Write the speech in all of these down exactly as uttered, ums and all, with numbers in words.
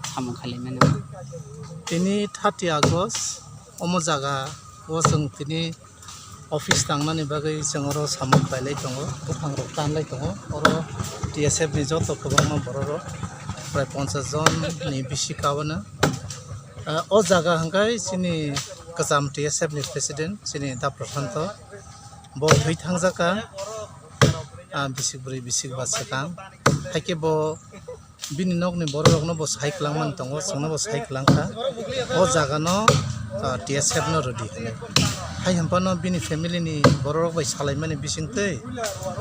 Samung khailai mano. Tini thirty August omo jaga o chwng tini office tangnani bagwi chwng oro samung khlailai tongo, buphang rok tanlai tongo. Oro T S F ni joto kwbangma borok rok prai ponchas jon ni bisi kabana. Ah, o jaga hwnkhe chini kwcham T S F ni president chini Da Prashanto bo thwi thangjak kha. Ah, bisik bwrwi bisik ba swkang. Haikhe bo bini nokni borok rokno bo sai kwlangmani tongo, chwngno bo sai kwlangkha. O jaga no, ah, T S F no rwdi hinwi. Hai hwnphano bini family ni borok rok bai salaimani bisingtwi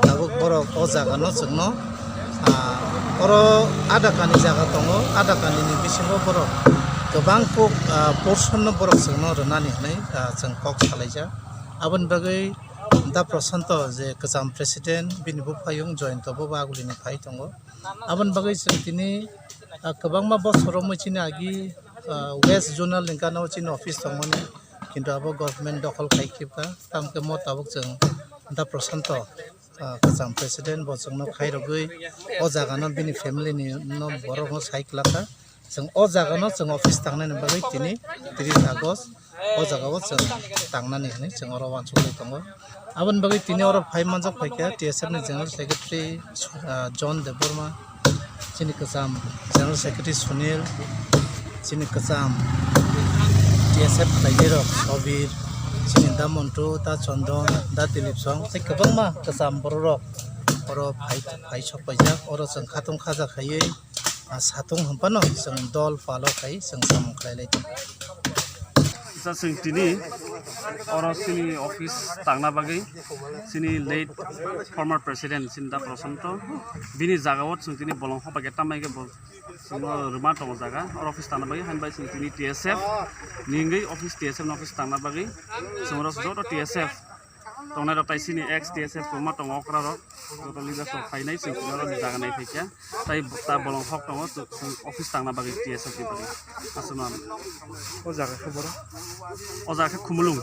tabuk borok o jaga no chwngno, ah, oro ada kani jaga tongo, ada kani ni bisingo borok kwbang kok, ah, portion no borok chwngno rwnani hinwi, ah, chwng kok salaijak. Aboni bagwi Da Prashanto je kwcham president, bini buphayung Joyonto bo agulini phai tongo. Aboni bagwi chwng tini, ah, kwbangma bosor romwi chini agi, ah, West Zonal ni gana o chini office tongmani, kintu abo government dokhol khai khibkha. Tamokhe mo tabuk chwng Da Prashanto, ah, kwcham president bo chwngno khairogwi o jaga no bini family ni no borok no sai kwlakha. Chwng o jaga no chwng office tangnani bagwi tini tris August o jaga o chwng tangnani hinwi chwng oro uansukwi tongo. Aboni bagwi tini oro phai manjak phaikha T S F ni General Secretary, ah, John Debbarma, chini kwcham General Secretary Sunil, chini kwcham T S F khlainairok Sobir, chini Da Montu, Da Chondon, Da Dilip song tei kwbangma kwcham bororok oro phai, phai sok paijak. Oro chwng khatung khaja khaiwi, ah, satung hwnphano chwng dol palo khai chwng samung khlai lai tongo. Kisa chwng tini oro chini office tangna bagwi chini late former president chini Da Prashanto bini jaga o chwng tini bolong hokbai khe tambai khe bo chwngno rwma tongo jaga oro office tangna bagwi, hain bai chwng tini T S F ni wngwi office, T S F ni office tangna bagwi chwng oro joto T S F tongnai rok tai chini ex T S F kwbangma tongo okra rok, joto leaders rok phainai chwng tini oro ni jaga nai phaikha. Tai ta bolong hok tongo, chwng office tangna bagwi T S F ni bagwi. Aswkno ano. O jaga khe boro? O jaga khe Khumulwng.